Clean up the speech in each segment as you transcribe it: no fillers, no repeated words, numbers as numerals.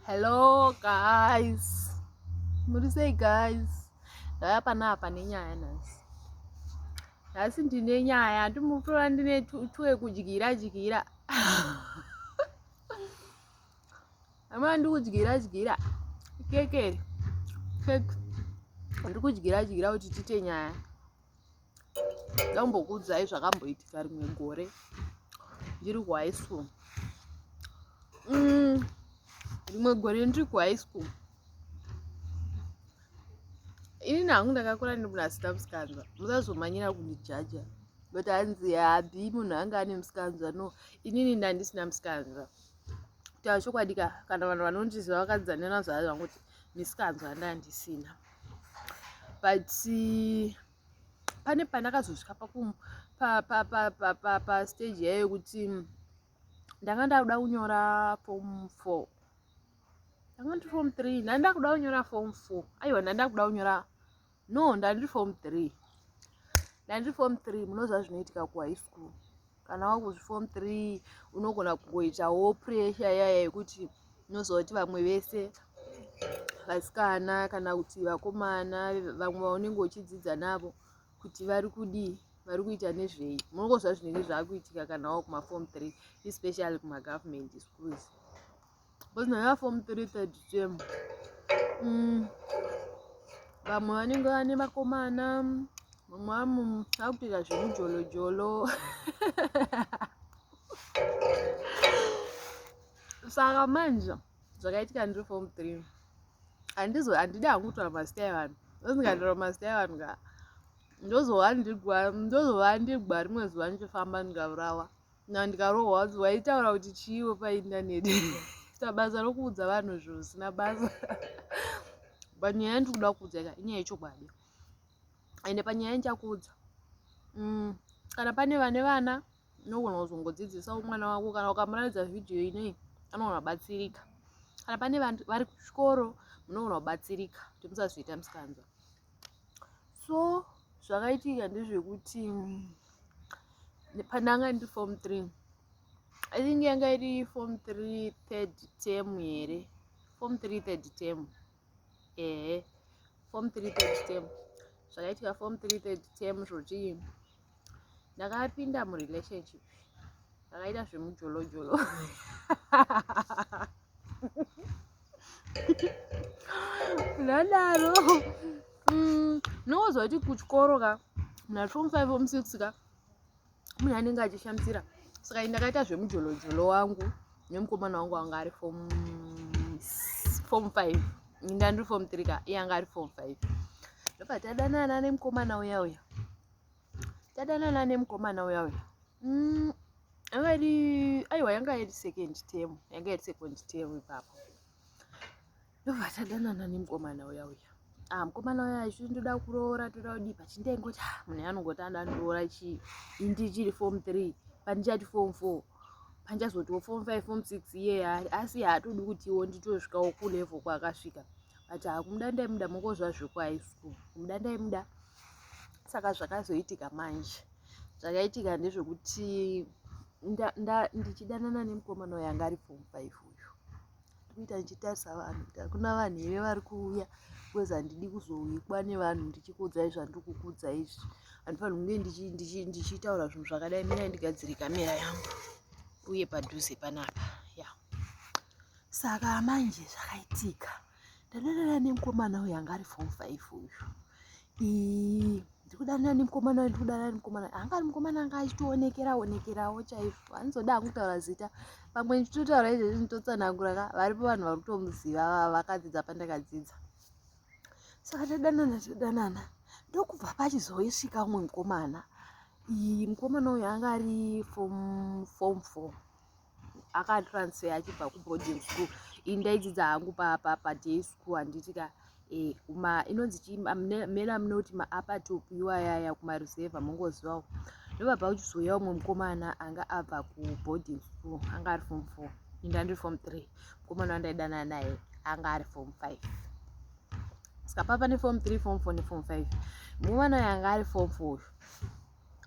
Hello guys. Muri sei guys? Ndauya panapa nenyaya nhasi. Nhasi ndine nyaya, ndinotora ndine tuwe kudyira dyira. Ama ndikudyira dyira. Keke. Keke. Ndikudyira dyira kuti tiite nyaya. Ndambokuudzai zvakamboitika rimwe gore ndiri kuhigh school. Mm, rimwe gore ndiri kuhigh school. Ini hangu ndakakura ndiri munhu asina musikanzwa. Musazomanyira kundijaja. But hanzi habi munhu anga ane musikanzwa. No, inini ndandisina musikanzwa. Kutaura chokwadi ka kana vanhu vanondiziva vakadzidza nena zvazvo vanguti misikanzwa ndandisina. But pane pandakazosvika pastage yayo yekuti ndanga ndakuda kunyora form four ndanga ndiri form three ndanga ndakuda kunyora form four aiwa ndanga ndakuda kunyora no ndandiri form three ndandiri form three munoziva zvinoitika kuhigh school kana wakuzvi form three unogona kungoitawo pressure yaya yekuti unoziva kuti vamwe vese vasikana kana kuti vakomana vamwe vaunenge uchidzidza navo kuti vari kudii vari kuita nezvei munongoziva zvinenge zvakuitika kana wakumaform three especially kumagovernment schools because nayo form three third term mm. vamwe vanenge vane vakomana vamwe vamu vakutoita zvemujolojolo saka manje zvakaitika ndiri form three handizo handidi hangu kutaura mazita evanhu ndozingataura mazita evanhu ka ndozovandigwa ndozovandigwa rimwe zuva ndichifamba ndikavurawa na ndikarohwa waitaura kuti chiiwo paindaneti ita basa rokuudza vanhu zvinhu zvisina basa but nyaya yandiri kuda kuudza ka inyaya yechokwadi ende panyaya yandichakuudza mm, kana pane vane vana unogona kuzongodzidzisawo mwana wako kana ukamuratidza vhidhiyo inei anogona kubatsirika kana pane vari kuchikoro munogona kubatsirika kuti musazviita musikanzwa so zvakaitika ndezvekuti pandanga ndiri form three i think yanga iri form three third term here form three third term ehe form three third term zvakaitika form three third term zvoti ndakapinda murelationship ndakaita zvemujolojolo ndadaro ndinongozwa kuti kuchikoro ka muna form five form six ka munhu anenge achishamisira saka ini ndakaita zvemujolojolo wangu nemukomana wangu anga ari form form five ndandiri form three ka iye anga ari form five ndobva tadanana nemukomana uya uya tadanana nemukomana uya uya mm, yanga iri aiwa yanga iri second term yanga iri second term ipapo ndobva tadanana nemukomana uya uya ah mukomana uya achiti ndoda kuroora toda kudii but ndaingoti ah, munhu anongoti anoda ndiroora chii ini ndichiri form three pandichati form four pandichazotiwo form five form six iye asi haatodi kutiwo nditosvikawo kulevel kwaakasvika but hakumuda ndaimuda mongozva zvekuhigh school kumuda ndaimuda saka zvakazoitika manje zvakaitika ndezvekuti ndichidanana nemukomana uyo anga ari form five uyu ndikuita ndichitarisa vanhu kuti hakuna vanhu here vari kuuya because handidi kuzohwikwa nevanhu ndichikuudzai zvandiri kukuudza izvi handifaniri kunge ndichitaura zvinhu zvakadai mirai ndigadzire kamera yangu uye padhuze panapa ya saka manje zvakaitika ndadanana nemukomana uyu anga ari form five uyu ndikudanana nemukomana uyu ndikudanana nemukomana anga ari mukomana anga achitoonekera onekerawo chaizvo handizoda hangu kutaura zita pamwe ndichitotaura izvezvi nditotsanangura ka varipo vanhu vari kutomuziva vakadzidza pandakadzidza saka tadanana tadanana ndokubva pachizoisvika umwe mukomana mukomana uyu anga ari form form four akatransfer achibva kuboarding school ini ndaidzidza hangu paday school handiti ka eh, kuma inonzi chii mena munoti maapatop iwayaya kumaruzevha mongozivawo ndobva pauchizouya umwe mukomana anga abva kuboarding school anga ari form four ini ndandiri form three mukomana wandaidanana naye anga ari form five saka papa neform three form four neform five mukomana uyo anga ari form four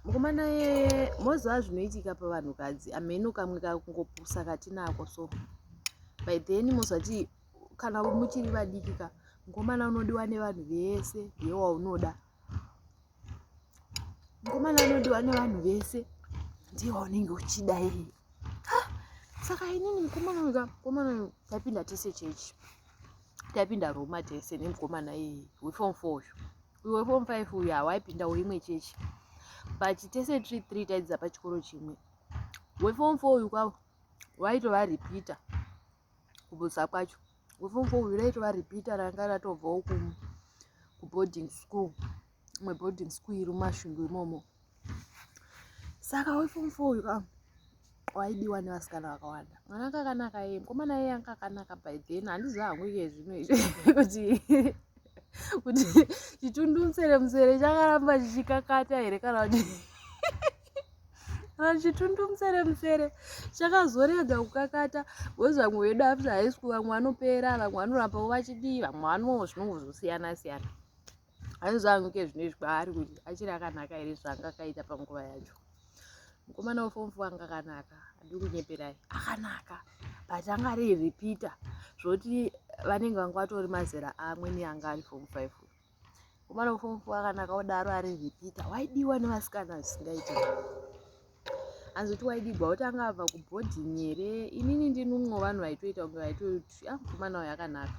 mukomana yeye moziva zvinoitika pavanhukadzi amheno kamwe kakungopusa katinako so by then mozvati Kana muchiri vadiki ka, mukomana unodiwa nevanhu vese ndiye waunoda. Mukomana anodiwa nevanhu vese ndiye waunenge uchida iye. Saka inini mukomana uyu ka, mukomana uyu taipinda tese chechi, taipinda Roma tese nemukomana iyeye weform 4 uyu. Uyu weform 5 uyu hawaipindawo imwe chechi, but tese tiri 3 taidzidza pachikoro chimwe. Weform 4 uyu kwavo waitova repeater kubusa kwacho. Weform 4 uyu raitova repeater, ranga ratobvawo kuboarding school, imwe boarding school iri muMasvingo imomo. Saka weform 4 uyu ka waidiwa nevasikana vakawanda. Mwana anga akanaka iye, mukomana iye anga akanaka by then. Handiziva hangu iye zvino izvi kuti chitundu musere musere chakaramba chichikakata here, kana kuti kana chitundu musere musere chakazorega kukakata, because vamwe vedu after high school vamwe vanopera, vamwe vanorambawo vachidii, vamwe vano zvinongozosiyana siyana. Handiziva hangu ke zvino izvi kwaari kuti achiri akanaka here zvanga akaita panguva yacho. Mukomana weform 4 anga akanaka, handiri kunyeperai, akanaka, but anga ari repeater, zvoti vanenge vanga vatori mazera amweni anga ari form 5. Mukomana weform 4 akanaka odaro ari repeater, waidiwa nevasikana zvisingaiti. Anzoti waidigwa kuti anga abva kuboarding here, inini ndini umwe vanhu vaitoita kunge vaitoti ah, mukomana uyu akanaka,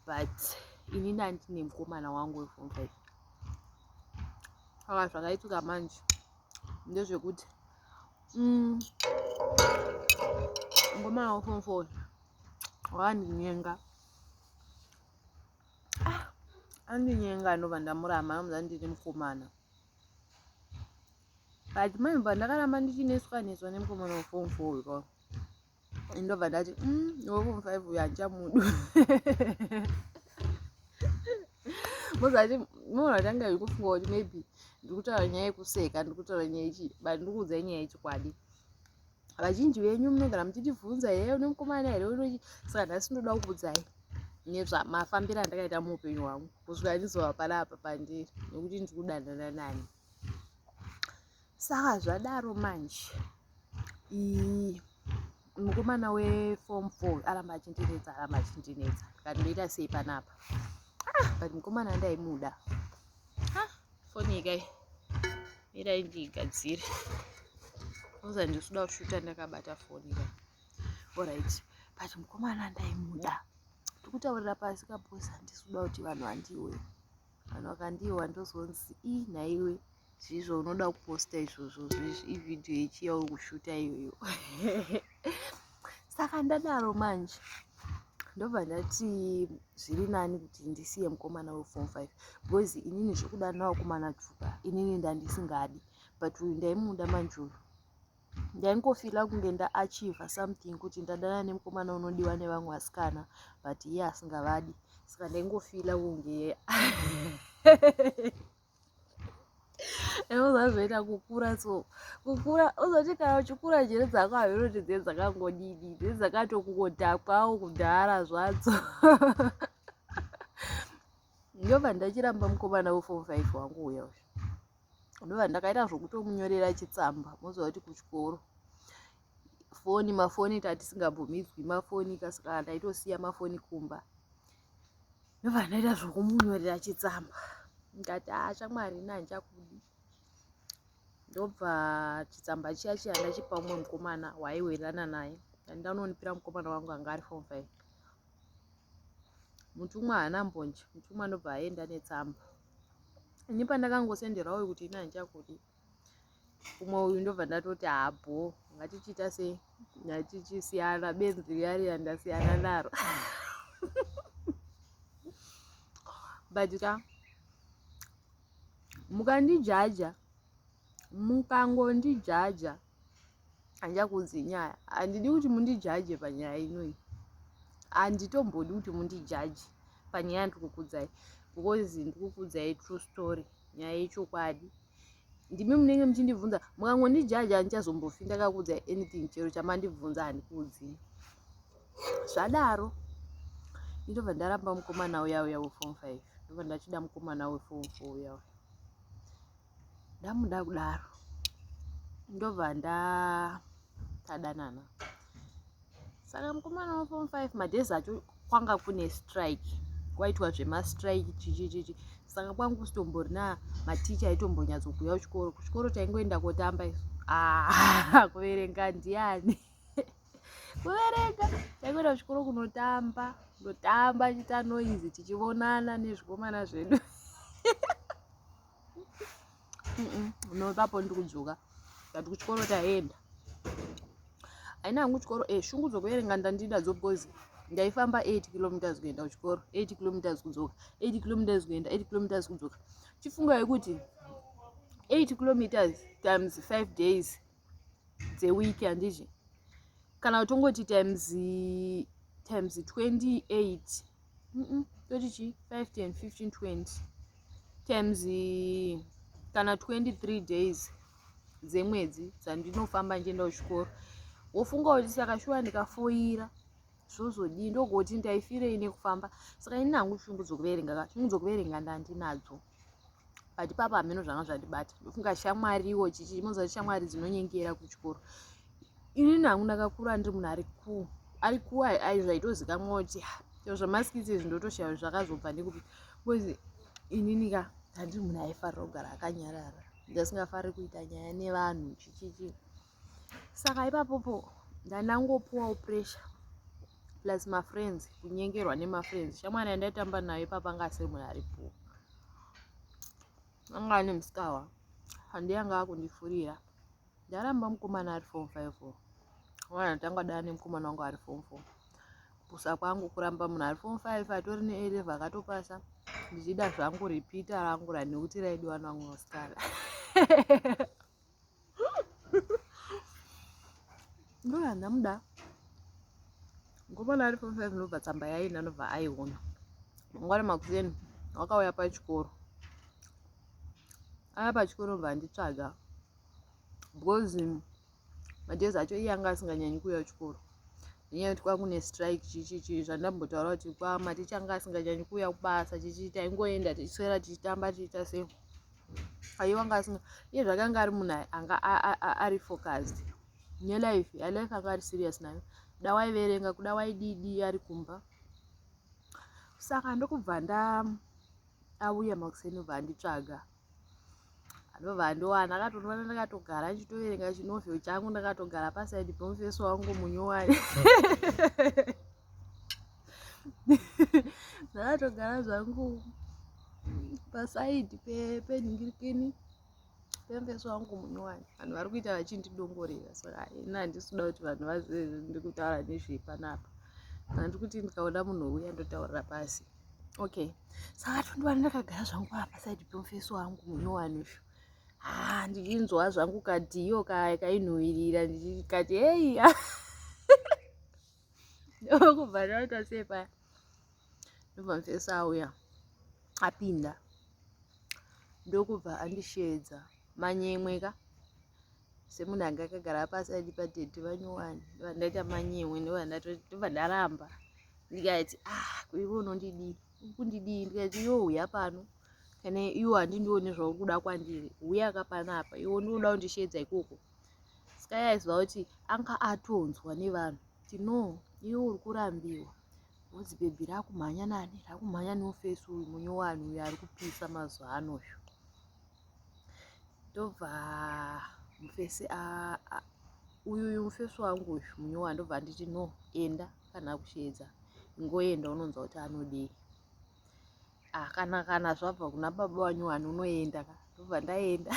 but inini handine mukomana wangu weform 5. Saka zvakaitika manje ndezvekuti mukomana weform 4 wakandinyenga. Ah, andinyenga, ndobva ndamuramba, anomuza ndiri mukomana. But manje pandakaramba ndichineswa neswa nemukomana weform 4 uyu ka, ndobva ndati weform 5 uyu handichamudu. Mozati munhu atanga ikufunga kuti maybe ndiri kutaura nyaya yekuseka, ndiri kutaura nyaya yechi, but ndiri kuudzai nyaya yechokwadi. Vazhinji venyu munogara muchitibvunza, he, une mukomana here, unochi? Saka nhasi ndoda kukuudzai nezvamafambiro andakaita muupenyu hwangu kusvika ndizova panapa pandiri, nekuti ndiri kudanana nani. Saka zvadaro manje, mukomana weform 4 aramba achindinetsa, aramba achindinetsa, ndikati ndoita sei panapa? Ah, but mukomana ndaimuda. Ah, foni ikai, mirai ndiigadzire, oza ndisuda kushuta ndakabata foni kai. Alright, but mukomana ndaimuda. Ndikutaurira pasi kabosi, handisi kuda kuti vanhu vandiwe. Vanhu vakandiwa ndozonzi, i nhaiwe, zvizvo unoda kuposta izvozvo zvezvi, ivhidhiyo yechiya uri kushuta iyoyo. Saka ndadaro manje, ndobva ndati zviri nani kuti ndisiye mukomana weform 5, because inini zvekuda navakomana tuka inini ndandisingadi, but uyu ndaimuda manje. Uyu ndaingofila kunge ndaachieva something, kuti ndadana nemukomana unodiwa nevamwe vasikana, but iye asingavadi. Saka ndaingofila kunge zvazoita kukura. So kukura uzoti kana uchikura njere dzako havinoti dze dzakangodidi, dze dzakatokungodhakwawo kudhara zvadzo. Ndobva ndachiramba mukomana weform 5 wangu uya uyu, ndobva ndakaita zvokutomunyorera chitsamba. Moziva kuti kuchikoro foni, mafoni tatisingabvumidzwi mafoni, saka ndaitosiya mafoni kumba. Ndobva ndaita zvokumunyorera chitsamba, ndikati, haa shamwari, ini handichakudi. Ndobva chitsamba chiya chiya ndachipa umwe mukomana waiwirirana naye, ndanonipira mukomana wangu anga ari form 5. Mutumwa haana mbonje, mutumwa ndobva aenda netsamba. Ini pandakangosenderawo kuti ini handichakudi, umwe uyu ndobva ndatoti habho, ngatichiita sei, ngatichisiyana, benzi riya riya ndasiyana naro. But ka mukandijaja, mukangondijaja, handichakudzi nyaya. Handidi kuti mundijaje panyaya inoyi, handitombodi kuti mundijaje panyaya yandiri kukudzai, because ndiri kukudzai true story, nyaya yechokwadi. Ndimi munenge muchindibvunza, mukangondijaja handichazombofi ndakakuudzai anything. Chero chamandibvunza handikuudzii. Zvadaro, ndobva ndaramba mukomana uya uya weform 5, ndobva ndachida mukomana weform 4 uya uya. Ndamuda kudaro, ndobva ndatadanana. Saka mukomana weform 5 madays acho kwanga kune strike, kwaitwa zvemastrike chichichichi, saka kwangu kusitomborina maticha aitombonyatsokuuya kuchikoro. Kuchikoro taingoenda kotamba isu. Ah, kuverenga ndiani kuverenga? Taingoenda kuchikoro kunotamba, kunotamba chiita noise, tichivonana nezvikomana zvedu. No, ipapo ndiri kudzoka, but kuchikoro taenda. Haina hangu chikoro e shungu dzokuverenga ndandinadzo, because ndaifamba 8 kilometers kuenda kuchikoro, 8 kilometers kudzoka, 8 kilometers kuenda, 8 kilometers kudzoka. Chifunga yekuti 8 kilometers times 5 days dzewiki, handizvi? Kana tongoti times 28, toti chi 5, 10, 15, 20 times kana 23 days dzemwedzi dzandinofamba ndichienda kuchikoro. Wofunga kuti saka shuwa ndikafoira zvozodii? Ndogoti ndaifirei nekufamba? Saka ini hangu shungu dzokuverenga ka, shungu dzokuverenga ndandinadzo, but papa hameno zvanga zvandibata. Ndofunga shamwariwo chichi, moziva shamwari dzinonyengera kuchikoro. Inini hangu ndakakura ndiri munhu ari ku ari ku ai zvaitozikamwa kuti chero zvamaskits izvi ndotoshaya zvakazobva nekupi, because inini ka handiri munhu aifarira kugara akanyarara, ndasingafariri kuita nyaya nevanhu chichichi. Saka ipapopo ndandangopuwawo pressure plus mafriends, kunyengerwa nemafriends. Shamwari yandaitamba nayo ipapa anga asiri munhu aripo, anga ane musikawa, handiye anga akundifurira. Ndaramba mukomana ari form 5, wana tanga dana nemukomana wangu ari form 4. Kupusa kwangu, kuramba munhu ari form 5 atori neA level akatopasa, ndichida zvangu repeater rangu ranekuti raidiwa navamwe vasikana. Ndoya ndamuda mukomana ari form 5. Ndobva tsamba yaenda, ndobva aiona mangwana makuseni wakauya pachikoro. Aya pachikoro ndobva anditsvaga, because madays acho iye anga asinganyanyi kuuya kuchikoro nenyaya yekuti kwakune strike chichichi, zvandambotaura kuti kwamaticha anga asinganyanyi kuuya kubasa chichi. Taingoenda tichiswera tichitamba, tichiita sei. Aiwa, anga asinga, iye zvakanga ari munhu anga ari focused nelife yalife, anga ari serious nayo. Kuda waiverenga, kuda waididi ari kumba. Saka ndokubva nda auya makuseni, obva anditsvaga, ndobva andiwana. Akatondiwana ndakatogara ndichitoverenga chinovel changu, ndakatogara pasaidi pemufeso wangu munyowani. Ndakatogara zvangu pasaidi penhingirikini pemufeso wangu munyowani. Vanhu vari kuita vachindidongorera, saka ini handisi kuda kuti vanhu vazive ndiri kutaura nezvei panapa. Saka ndiri kuti ndikaona munhu uya ndotaurira pasi. Okay, saka tondiwana ndakagara zvangu paa pasaidi pemufeso wangu munyowani uyu. Ha, ndichinzwa zvangu kadhiyo kainhuhwirira, ndikati hei. Ndokubva ndaita sei paya, ndobva mufeso auya apinda, ndokubva andishedza manyemwe ka, semunhu anga akagara pasaidi padhedhi vanyowani. Ndobva ndaita manyemwe, ndobva ndaramba, ndikati, "Ah, kuiwe unondidii? Kundidii?" Ndikati, "Iwe uya pano, kana iwe handindioni zvauri kuda kwandiri, uya kapanapa. Iwe ndinoda kundishedza ikoko." Saka aiziva kuti anga atonzwa nevanhu kuti no, iwe uri kurambiwa, bvudzi bhebhi rakumhanya nani, rakumhanya neufesi uyu munyowani uyu ari kupisa mazuva ano uyu. Ndobva mufesi uyu uyu mufesi wangu uyu munyowani ndobva anditi, "No, enda, kana kushedza ingoenda unonzwa kuti anodei. Ah, kana zvabva kuna baba wanyowani unoenda ka." Ndobva ndaenda,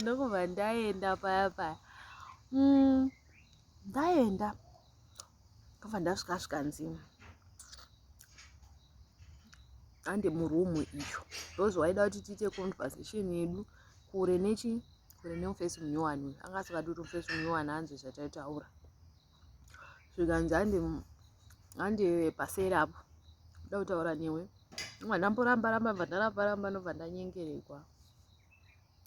ndokubva ndaenda paya paya. Ndaenda, ndobva ndasvika, svikanzi ande murumu iyo, because waida kuti tiite conversation yedu kure nechi kure nemufesi munyowani uyu. Anga asingadi kuti mufesi munyowani anzwe zvataitaura. Zvikanzi, "Hande, hande paseri apo, ndoda kutaura newe." Ndamboramba ramba, bva ndaramba ramba, ndobva ndanyengerekwa.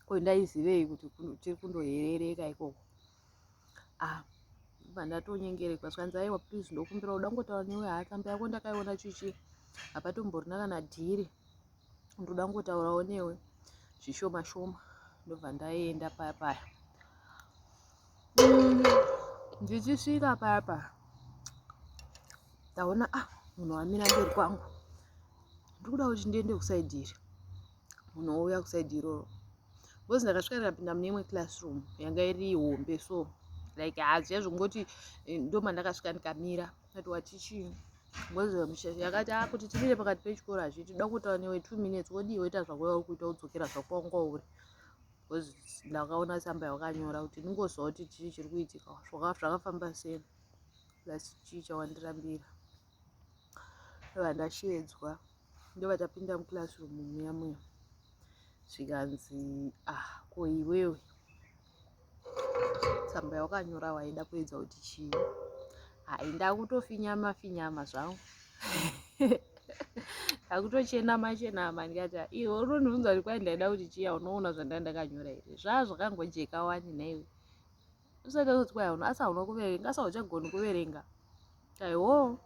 Ko ndaizivei kuti tiri kundoherereka ikoko? Ah, bva ndatonyengerekwa. Zvikanzi, "Aiwa, please, ndokumbira, uda kungotaura newe. Haa, tsamba yako ndakaiona chichi, hapatomborina kana dhiri, ndoda kungotaurawo newe zvishoma shoma." Ndobva ndaenda paya paya. Ndichisvika paya paya ndaona ah munhu wamira mberi kwangu, ndikuda kuti ndiende kusaidhi iri. Munhu ouya kusaidhi iroro because ndakasvika ndikapinda mune imwe classroom yanga iri hombe, so like haziya zvongoti eh, ndomandakasvika ndikamira. Ati watichii? Because mushasha yakati ah kuti timire pakati pechikoro hazviiti, toda kutaura newe 2 minutes. Wodii? Woita zvako uri kuita, wodzokera zvako wanga uri, because ndakaona tsamba yawakanyora kuti ndingoziva kuti chii chiri kuitika, zvakafamba sei, plus chii chawandirambira. Ndobva ndashedzwa, ndobva tapinda muclassroom muya muya. Zvikanzi, "Ah, ko iwewe tsamba yawakanyora waida kuedza kuti chii?" Hai, ndakutofinyama finyama zvangu, ndakutochenama chenama. Ndikati, "Iwe unondibvunza kuti kwai ndaida kuti chii? Unoona zvandanga ndakanyora here? Zvaa zvakangojeka wani. Nhaiwe, usati kuti kwai hauna, asi hauna kuverenga, asi hauchagoni kuverenga." Aiwo,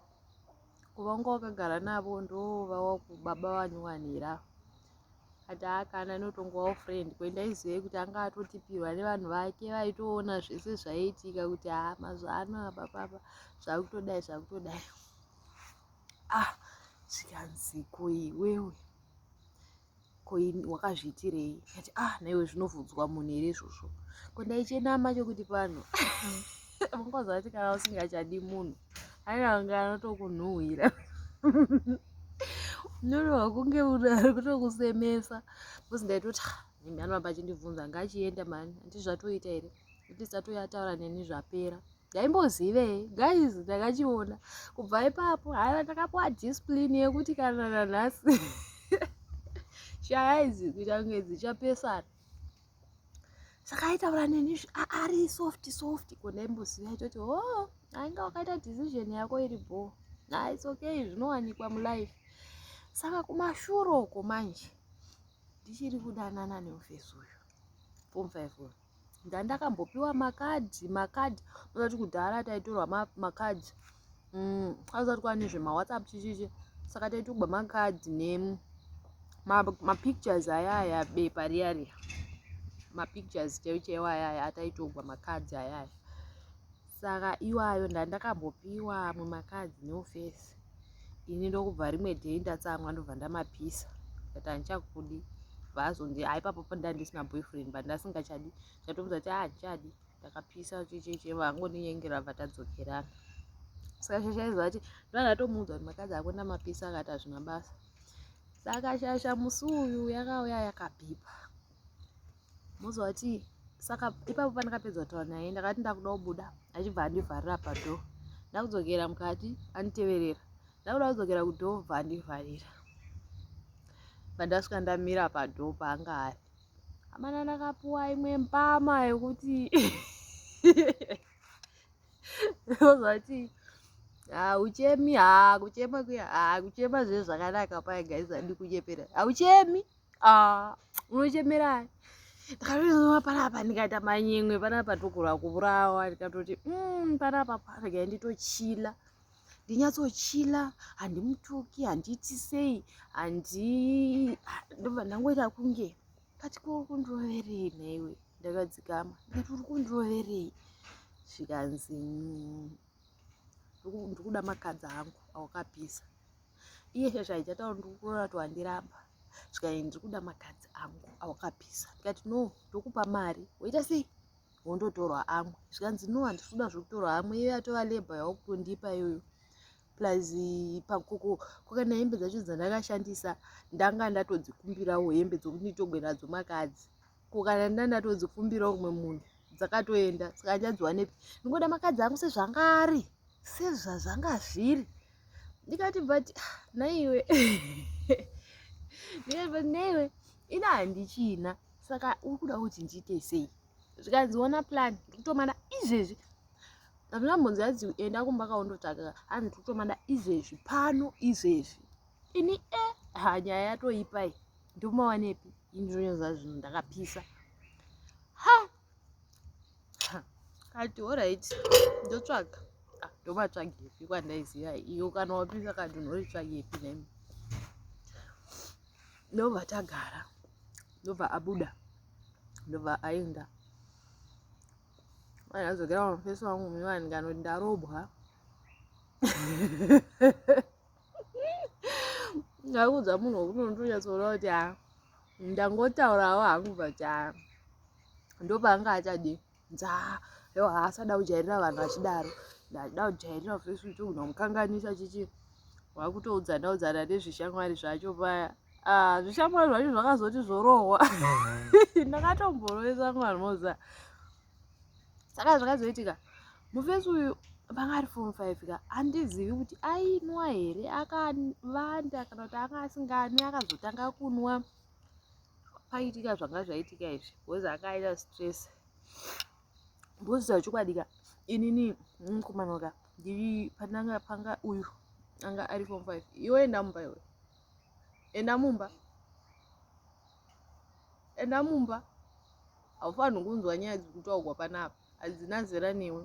kuva wanga wakagara navo ndo baba vanyuwanira. Ati akana inotongovawo friend kwendaizive kuti anga atotipirwa nevanhu vake vaitoona zvese zvaiitika, kuti ha, mazuva ano apa papa zvakutodai, zvakutodai. Ah, zvikanzi, "Ko iwewe, ko wakazviitirei?" Ati, "Ah, naiwe, zvinovhunzwa munhu here izvozvo?" Ko ndaichenama chokuti pano ungoziva kuti kana usingachadi munhu anenge anotokunhuhwira, unotohwa kunge munhu ari kutokusemesa, because ndaitoti, ah, imi anoramba achindibvunza, ngachienda mani, handi zvatoita here kuti tisatoyataura neni, zvapera. Ndaimbozivei guys, ndakachiona kubva ipapo. Haiwa, ndakapiwa discipline yekuti kana nanhasi shaya idzi kuita kunge dzichapesana. Saka aitaura neni ari soft soft. Ko ndaimboziva, aitoti, "Oh, ainga wakaita decision yako iri bho, ah, it's okay, zvinowanikwa mulife." Saka kumashure uko manje ndichiri kudanana nemufesi uyu, form five uyu, ndandakambopiwa makadhi. Makadhi usati kudhara taitorwa makadhi, asati kwava nezvemawhatsapp chichichi, saka taitorwa makadhi nemapictures ayaya, bepa riya riya, mapictures chaiwo chaiwo ayaya ataitorwa makadhi ayaya. Saka iwayo ndandakambopiwa amwe makadhi neofesi ini. Ndokubva rimwe day ndatsamwa, ndobva ndamapisa, ndati handichakudi. Vazondi haipapo pandandisina boyfriend, but ndasingachadi, ndatomuudza kuti handichadi. Ndakapisa chichichi, vangondinyengerera, bva tadzokerana. Saka shasha aiziva kuti ndo ndatomuudza kuti makadzi ako ndamapisa, akati hazvina basa. Saka shasha musi uyu yakauya yakabhipa, mozwa kuti. Saka ipapo pandakapedza kutaura naye, ndakati ndakuda kubuda, achibva andivharira padoor. Ndakudzokera mukati, anditeverera. Ndakuda kudzokera kudoor, bva andivharira. Pandasvika ndamira padoor paanga ari, amana, ndakapuwa imwe mbama yekuti ozvati hauchemi. Ha, kuchema kuya, ha, kuchema zve zvakanaka paya guys, handi kunyepera. Hauchemi, unochemerai? Ndakatoa panapa, ndikaita manyemwe panapa, tokura kuurawa. Ndikatoti, panapa regai nditochila, ndinyatsochila, handimutuki, handiiti sei, handi." Ndobva ndangoita kunge kati, "Ko kundiroverei nhaiwe?" Ndakadzikama, ndikati, "Uri kundiroverei?" Zvikanzi, "Ndikuda makadzi angu awakapisa." Iye shasha haichataura, ndikukurora kuti wandiramba. Zvikanzi, "Ndiri kuda makadzi angu awakapisa." Ndikati, "No, ndokupa mari, woita sei, wondotorwa amwe." Zvikanzi, "No, handisi kuda zvekutorwa amwe, iyo yatova labour yawakutondipa iyoyo, plus pakoko kokana hembe dzacho dzandakashandisa ndanga ndatodzikumbirawo hembe dzokuti nditogwe nadzo makadzi. Ko kana ndandatodzikumbirawo kumwe munhu, dzakatoenda, saka handichadziwanepi? Ndingoda makadzi angu sezvanga ari, sezvazvanga zviri." Ndikati, "But naiwe," ndikati, "but naiwe, ina handichina, saka uri kuda kuti ndiite sei?" Zvikanzi, "Ona plan, ndikutomada izvezvi. Hazvina mbonzi yanzi enda kumba kaundotsvaka, hanzi ndikutomada izvezvi, pano izvezvi." Ini e ha, nyaya yatoipai, ndomawanepi? Ini ndinonyoza zvinhu ndakapisa. Ha, kati, "Alright, ndotsvaga." Ah, ndomatsvagepi kwandaiziva? Iyo kana wapisa kati unoritsvagepi nemi? Ndobva tagara, ndobva abuda, ndobva aenda. Ndadzokera pamufesi wangu munyowani ndikanoti ndarobwa. Ndakuudza munhu wekuti unotonyatsoona kuti ha ndangotaurawo hangu but ha ndopaanga achadii nzaa yo haasada kujairira vanhu vachidaro ndachida kujairira fesi togona kumukanganisa chichi wakutoudzana udzana nezvishamwari zvacho paya ah, zvishamwari zvacho zvakazoti zvorohwa ndakatomborovesa mwari moza saka zvakazoitika mufesi uyu panga ari form five ka handizivi kuti ainwa here akavanda kana kuti anga asinganwi akazotanga kunwa paitika zvanga zvaitika izvi because akaita stress because chokwadi ka inini mukomana ka ndiri pananga panga uyu anga ari form five iwe enda mumba iwe enda mumba enda mumba haufanirwi kunzwa nyaya dziri kutaurwa panapa hadzina zera newe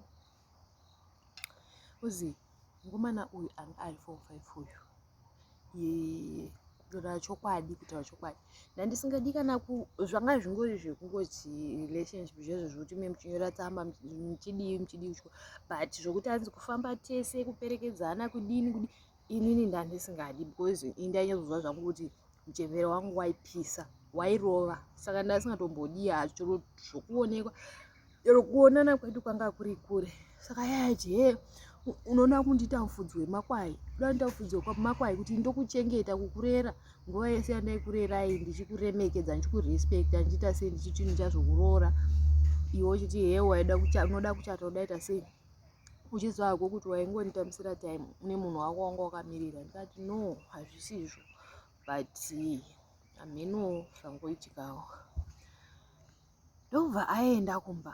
uzi mukomana uyu anga ari form five uyu kutaura chokwadi kutaura chokwadi ndandisingadi kana zvanga zvingori zvekungoti relationship zvezvo zvekuti me muchinyora tsamba muchidii muchidii but zvokuti hanzi kufamba tese kuperekedzana kudini kudii inini ndandisingadi because ini ndainyatsoziva zvangu kuti muchembere wangu waipisa wairova saka ndasingatombodii hacho zvokuonekwa chero kuonana kwedu kwanga kuri kure saka yaiti he unoda kundiita mufudzi wemakwai uda kundiita mufudzi wemakwai kuti ndokuchengeta kukurera nguva yese yandaikurerai ndichikuremekedza ndichikurespecta ndichiita sei ndichiti ndichazokuroora iwe uchiti he waida unoda kuchata udaita sei uchiziva hako kuti waingonditambisira time une munhu wako wanga wakamirira ndikati no hazvisizvo but hameno zvangoitikawo ndobva aenda kumba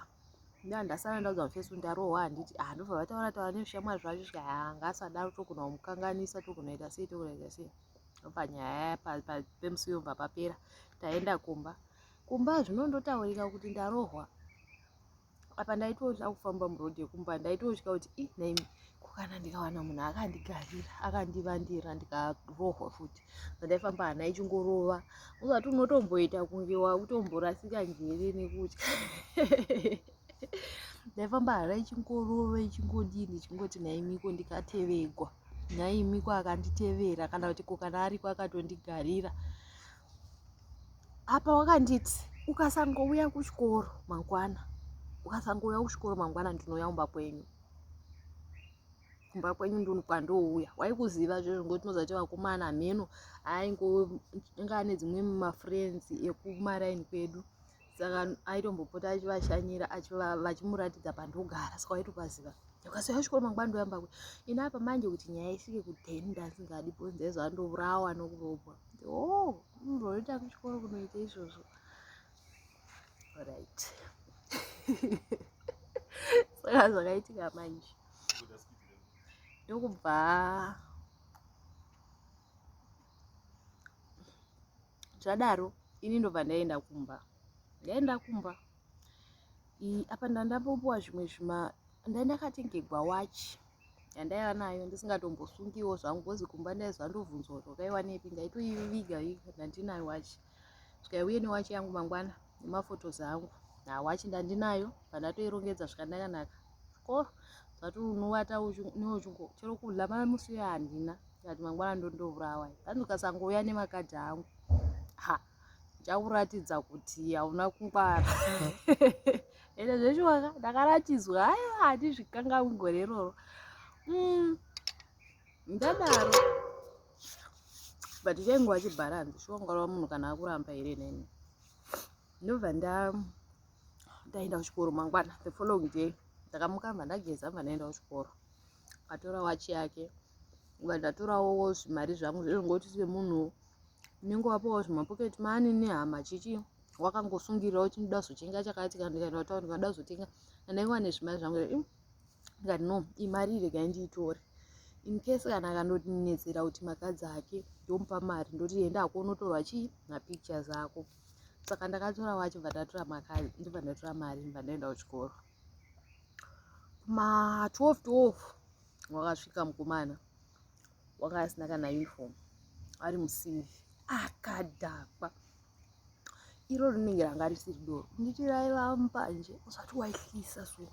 nda ndasara ndaudza mufesi kuti ndarohwa handiti ah ndobva vataura taura nezvishamwari zvacho svika ah ngasadaro togona kumukanganisa togona ita sei togona ita sei ndobva nyaya pemusi yobva papera taenda kumba kumba zvinondotaurika kuti ndarohwa apa ndaitotya kufamba muroad yekumba ndaitotya kuti i naimi ko kana ndikawana munhu akandigarira akandivandira ndikarohwa futi zvandaifamba hana ichingorova usati unotomboita kunge wakutomborasika njere nekutya ndaifamba hana ichingorova ichingodii ndichingoti naimiko ndikatevegwa naimiko akanditevera kana kuti ko kana ariko akatondigarira apa wakanditi ukasangouya kuchikoro mangwana ukasangouya kuchikoro mangwana ndinouya kumba kwenyu kumba kwenyu ndini kwandouya waikuziva zvezvo ngokuti tinoziva kuti vakomana hameno ainge ane dzimwe mafriends ekumaraini kwedu saka aitombopota achivashanyira vachimuratidza pandogara saka waitopaziva ukasauya kuchikoro mangwana ndoyamba kwe ini apa manje kuti nyaya isvike kuden ndasingadi because ndaiziva ndourawa nokurobwa oh mboita kuchikoro kunoita izvozvo right saka zvakaitika manje ndokubva zvadaro ini ndobva ndaenda kumba ndaenda kumba apa ndandambopuwa zvimwe zvima ndandakatengegwa wachi yandaiva nayo ndisingatombosungiwo zvangu bcoz kumba ndaiziva ndobvunzwa kuti wakaiwanepi ndaitoiviga viga ndandinayo wachi zvikaiuye newachi yangu mangwana nemafotos angu hawachi ndandinayo pandatoirongedza zvikanaka-naka chikoro zvati unovata neuchungo chero kudla mamusi uyo handina ndikati mangwana ndondourawa hanzi ukasangouya nemakadhi angu ha ndichakuratidza kuti hauna kungwara ende zveshuwaka ndakaratidzwa aiwa handizvikangamwi gore iroro mm, ndadaro but chainguva chibharanzi shuwa ungarova munhu kana akuramba here neni ndobva nda ndaenda kuchikoro mangwana the following day ndakamuka bva ndageza bva ndaenda kuchikoro atora wachi yake bva ndatorawo zvimari zvangu zvezvongoti semunhu unenge wapiwawo zvimapocket money nehama chichi wakangosungirira kuti ndoda kuzotenga chakati kana ndikaenda kutaura ndikada kuzotenga ndandaiwa nezvimari zvangu ndikati no imari regai ndiitore in case kana akandonetsera kuti makadzi ake ndomupa mari ndoti enda hako unotorwa chii mapictures ako saka ndakatora wacho bva ndatora makadzi ndobva ndatora mari ndobva ndaenda kuchikoro kuma 12 12 wakasvika mukomana wanga asina kana uniform ari musivi akadhakwa iro rinenge ranga risiri doro nditi raiva mbanje usati waihlisa so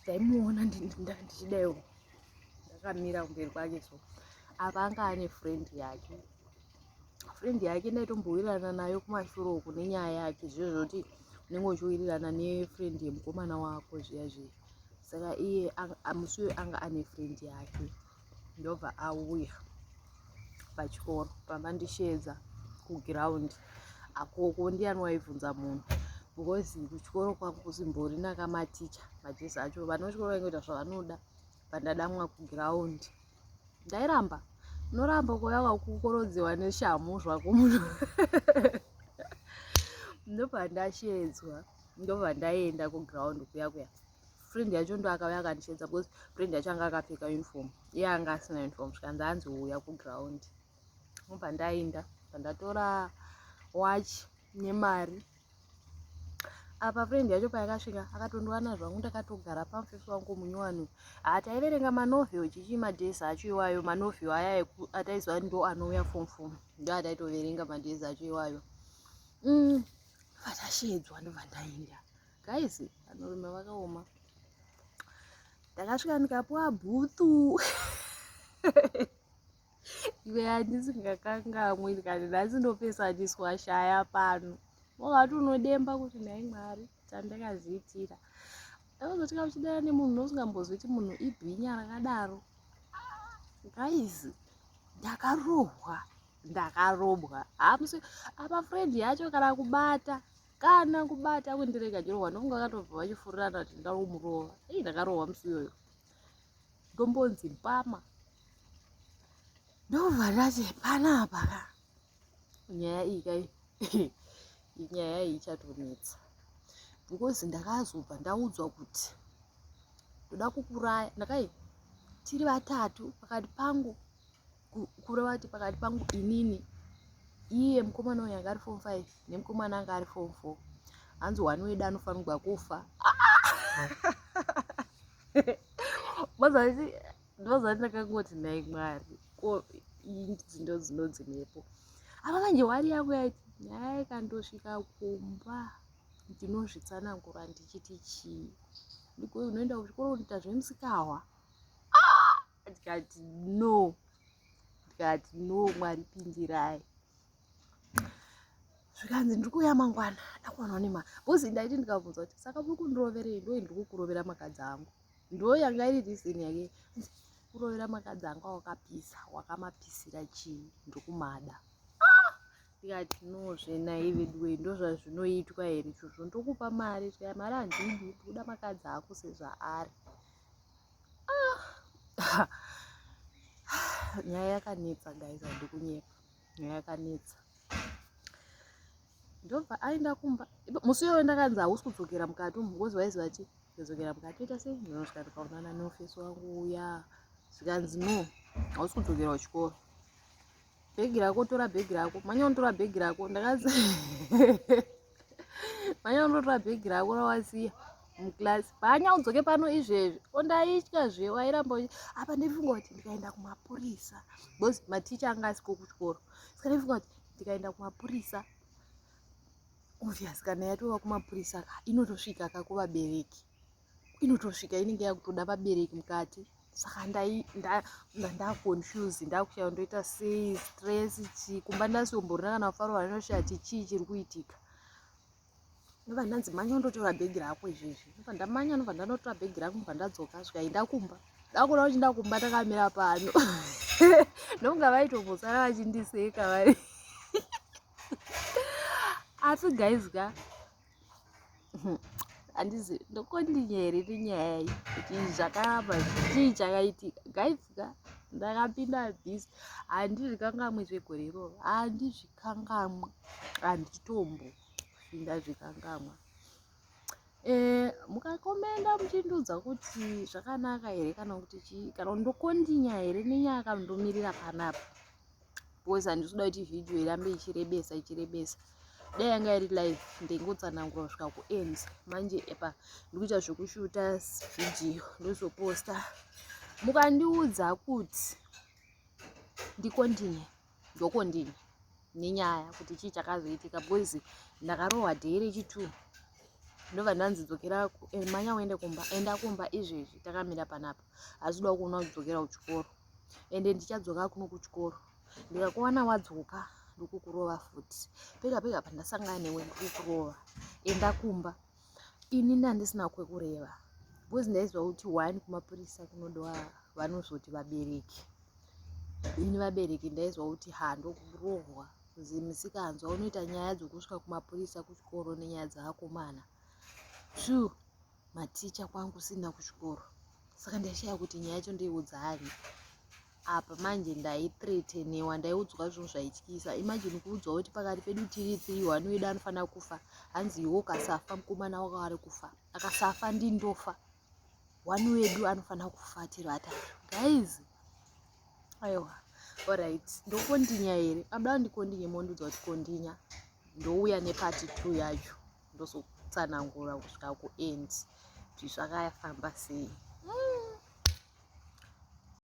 Ndaimuona ndichidaiwo ndakamira kumberi kwake so apa anga ane friend yake friend yake ndaitombowirirana nayo kumashure uku nenyaya yake zviyo zvoti unenge uchiwirirana nefriend yemukomana wako zviya zviya saka iye musi uyo anga ane friend yake ndobva auya pachikoro pamandisheedza kuground akoko ndiyani waibvunza munhu because kuchikoro kwangu kusimborina kamaticha majezi acho vana vechikoro vaingoita zvavanoda pandadamwa kuground ndairamba unoramba kuuya wakukorodziwa neshamhu zvako munhu ndobva ndasheedzwa ndobva ndaenda kuground kuya kuya friend yacho ndo akauya akandisheedza because friend yacho anga akapfeka uniform iye anga asina uniform zvikanzi anzi uya kuground ndobva ndaenda pandatora watch nemari apa friend yacho payakasvika akatondiwana zvangu ndakatogara pamufesi wangu munyowani haa taiverenga manovel chichi madays acho iwayo manovel aya ataiziva ndo anouya fom fom ndo ataitoverenga madays acho iwayo mm, vatashedzwa ndobva ndaenda guys vanorume vakaoma ndakasvika ndikapuwa bhutsu iwe handisingakangamwi ndikati nhasi ndopesaniswa shaya pano wakati unodemba kuti nhai mwari chandakazviitira ndakazoti kauchidana nemunhu unosingambozwi kuti munhu ibhinya rakadaro guys ndakarohwa ndakarobwa hamusi apa friend yacho kana kubata kana kubata kundirega ndirohwa ndofunga vakatobva vachifurirana kuti ndakumurova ei ndakarohwa musi uyoyo ndombonzi mpama ndobva ndati panapa ka nyaya iyi kai nyaya iyi ichatonetsa because ndakazobva ndaudzwa kuti ndoda kukuraya ndakai tiri vatatu pakati pangu kureva kuti pakati pangu inini iye mukomana uyu anga ari form 5 nemukomana anga ari form 4 hanzi one wedu anofanirwa kufa mazati ndozati ndakangoti nhai mwari ko idzi ndo dzinonzi mhepo apa manje wari yangu yaiti nyaya ikandosvika kumba ndinozvitsanangura ndichiti chii ndiko unoenda kuchikoro unoita zvemusikahwa ah! ndikati no ndikati no mwari pindirai zvikanzi ndiri kuuya mangwana ndakuwanwa nema bcause ndaiti ndikabvunza kuti saka muri kundiroverei ndoi ndiri kukurovera makadzi angu ndo yanga iri reason yake kurovera makadzi angu awakapisa wakamapisira chii ndiri kumada ah! ndikati no zvenai veduwei ndozvazvinoitwa here izvozvo ndokupa mari zvikaya mari handidi ndikuda makadzi ako sezvaari ah! nyaya yakanetsa guys handikunyepa nyaya yakanetsa ndobva aenda kumba musi uyoyo ndakanzi hausi kudzokera mukati umu because vaiziva chi kudzokera mukati oita sei ndinosvika ndikaonana neofisi wangu uya zvikanzi no hausi kudzokera kuchikoro bhegi rako tora bhegi rako manya unotora bhegi rako ndakazi manya unotora bhegi rako rawasiya muclass panya udzoke pano izvezvi ondaitya zve wairamba apa ndaifunga kuti ndikaenda kumapurisa because maticha anga asiko kuchikoro saka ndaifunga kuti ndikaenda kumapurisa obvious kana yatova kumapurisa ka inotosvika ka kuvabereki inotosvika inenge yakutoda vabereki mukati saka ndaconfuse ndakushaya ndoita sei stress chii kumba ndasiomborina kana kufaro vanoshaya ti chii chiri kuitika ndobva ndanzi manya undotora bhegi rako izvezvi ndobva ndamanya ndobva ndanotora bhegi rangu ndobva ndadzoka svika inda kumba ndakuona kuti ndakumba ndakamira pano ndokunga vaitombosara vachindiseka vari asi guys ka handizi ndokondinya here nenyaya iyi kuti zvakaramba chii chakaitika guys ka ndakapinda busy handizvikangamwi zvegore iroro handizvikangamwi handitombo ndazvikangamwa eh, mukakomenda muchindiudza kuti zvakanaka here kana kuti chii kana ndokondinya here nenyaya kana ndomirira panapa because handisi kuda kuti vhidhiyo irambe ichirebesa ichirebesa dai yanga iri live ndingotsanangura kusvika kuend manje epa ndikuita zvekushuta vhidhiyo ndozoposta mukandiudza kuti ndikondinye ndokondinye nenyaya kuti chii chakazoitika because ndakarohwa day rechitwo Ndobva ndanzi dzokera, manya uende kumba, enda kumba izvezvi takamira panapa. Hazvida kuona kudzokera kuchikoro. Ende ndichadzoka kuno kuchikoro. Ndikakuwana wadzoka ndokukurova futi. Pega pega pandasangana newe ndokukurova. Enda kumba. Ini ndandisina kwekureva. Because ndaiziva kuti one kumapurisa kunodiwa vanozoti vabereki. Ini vabereki ndaiziva kuti ha ndokurohwa. Kuzi misikanzwa unoita nyaya dzokusvika kumapurisa kuchikoro nenyaya dzevakomana. Two maticha kwangu sina kuchikoro. Saka ndaishaya kuti nyaya yacho ndoiudza ani. Apa manje ndaithreatenewa, ndaiudzwa zvinhu zvaityisa. Imagine kuudzwa kuti pakati pedu tiri three, one wedu anofanira kufa. Hanzi iwe ukasafa mukomana wako ari kufa. Akasafa ndini ndofa. One wedu anofanira kufa tiri vatatu. Guys, aiwa. Alright, ndokondinya here? Abda ndikondinye mondiudza kuti kondinya. Ndouya nepart 2 yacho. Ndozotsanangura kusvika kuend. Kuti zvakafamba sei.